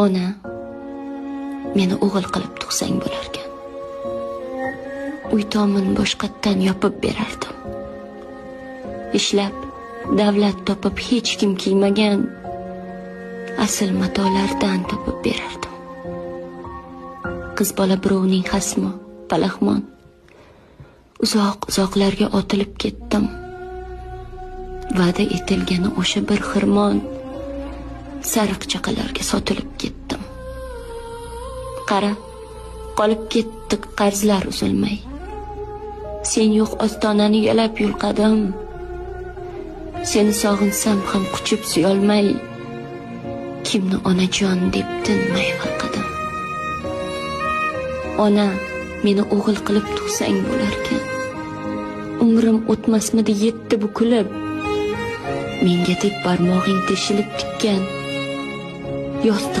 Ona, meni o'g'il qilib tug'sang bo'larkan. Uy tomin boshqatdan yopib berardim. Ishlab, davlat topib hech kim kiymagan asl matolardan topib berardim. Qiz bola birovning xasmi, palaxmon. Uzoq uzoqlarga otilib ketdim. Va'da etilgani o'sha bir xirmon sariq chaqalarga sotilib ketdim. Qara, qolib ketdi qarzlar uzilmay. Sen yo'q ostonani yalab yulqadim. Seni sog'insam ham quchib suyolmay, kimni onajon deb tinmay halqadim. Ona, meni o'g'il qilib tug'sang bo'larkan. Umrim o'tmasmidi yetti bukilib. Menga deb barmog'ing teshilib tikkan yostiq.